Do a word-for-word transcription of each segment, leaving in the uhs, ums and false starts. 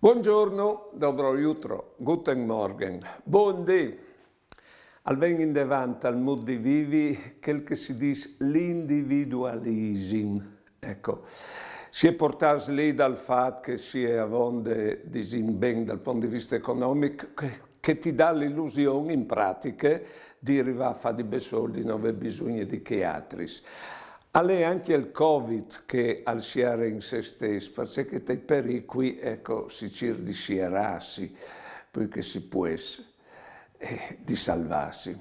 Buongiorno, dobro jutro, guten Morgen, bundì. Al ven indevant al mût di vivi chel che si dîs l'individualisim. Eco, si è portâts li dal fat che si è avonde, disìn ben, dal pont di viste economic, che, che ti dà l'ilusion in pratiche di rivâ a fâ di bessôl, di no vê bisugne di chei altris. Al è ancje il Covid che al siere in se stes, parcè che tai pericui, eco, si cîr di sierâsi, plui che si pues, e di salvâsi.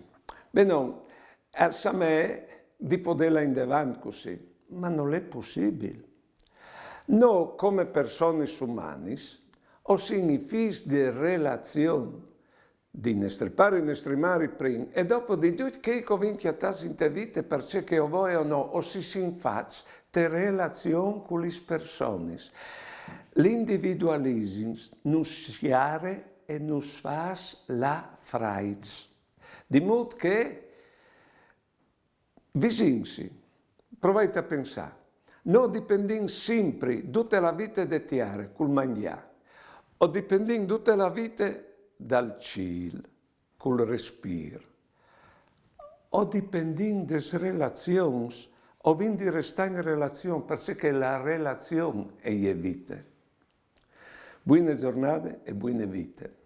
Benon, al somee di podê lâ indevant cussì, ma nol è pussibil. Nô, come personis umanis, o sin i fîs de relazion, di nestri pari, nestri mari prin, e dopo di ducj chei che o vin cjatâts inte vite, parcè che o voie o no, o si sin fats te relazion cu lis personis. L'individualisim nus siare e nus fâs lâ fraits. Di mût che Visìnsi, provait a pensâ, nô o dipendìn simpri, dute la vite de tiere, cul mangjâ, o dipendìn dute la vite dal cîl, cul respîr, o dipendìn des relazions, o vin di restâ in relazion, parcè che la relazion e je vite. Buine zornade e buine vite.